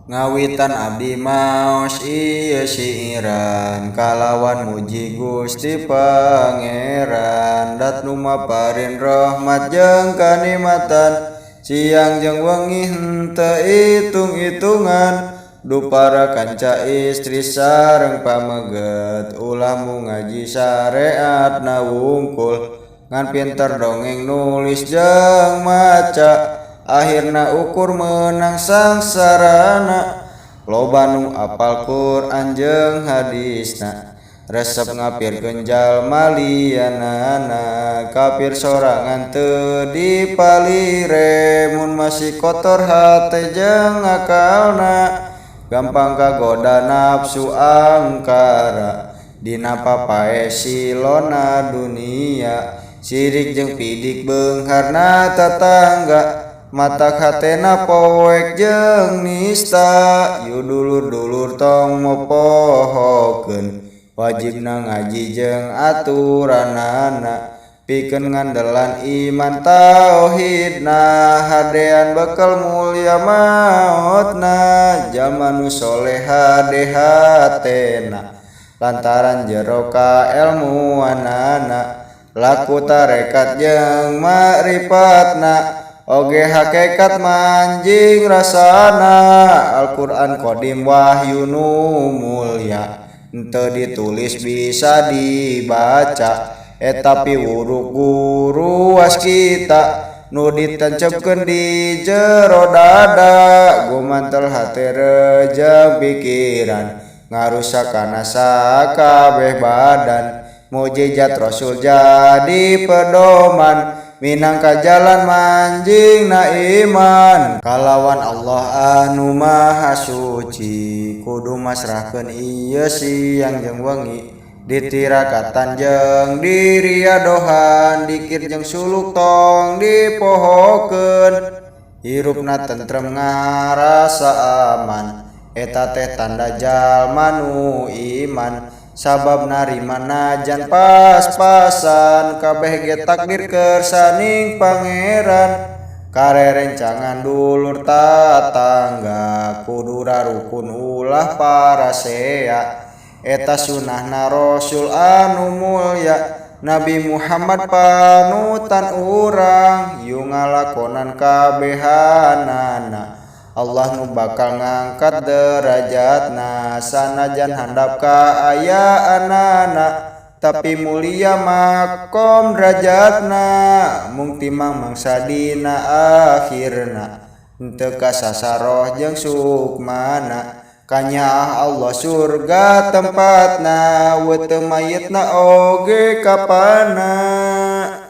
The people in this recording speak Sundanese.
Ngawitan abdi maos ieu siiran kalawan muji Gusti Pangeran dat nu maparin rahmat jeung kanikmatan siang jeung wengi henteu itung-itungan duh para kanca istri sareng pameget ulah mung ngaji sareatna wungkul ngan pinter dongeng nulis jeung maca akhirna ukur meunang sangsarana loba nu apal Quran jeung hadisna resep ngapirkeun jalma lianana kafir sorangan teu dipalire mun masih kotor hate jeung akalna gampang kagoda nafsu angkara dina papae silona dunia sirik jeung pidik beungharna tatangga matak hatena poek jeung nista yu dulur-dulur tong mopohokeun wajibna ngaji jeung aturanana pikeun ngandelan iman tauhidna hadean bekel mulia maotna jalma nu soleh hade hatena lantaran jero kaelmuanana laku tarekat jeung makrifatna oge hakekat manjing rasana Al-Qur'an Qadim wahyu nu mulya henteu ditulis bisa dibaca eta piwuruk guru waskita nu ditancepkeun di jero dada gumantel hate rejeng pikiran ngarusak kana sakabeh badan mujizat Rasul jadi pedoman minangka jalan manjing na iman kalawan Allah anu maha suci kudu masrahkeun ieu siang jeung wengi ditirakatan jeung diriadohan dikir jeung suluk tong dipohokeun hirupna tentrem ngarasa aman eta teh tanda jalma nu iman sabab narima najan pas-pasan kabeh ge takdir kersaning Pangeran karerencangan dulur tatangga kudu rarukun ulah parasea eta sunahna Rasul anu mulya Nabi Muhammad panutan urang yu ngalakonan kabehanana Allah nu bakal ngangkat derajatna sanajan handap kaayaanana tapi mulia makom derajatna mung timang mangsa dina akhirna henteu kasasaroh jeung sukmana kanyaah Allah surga tempatna weteu mayitna oge kapana.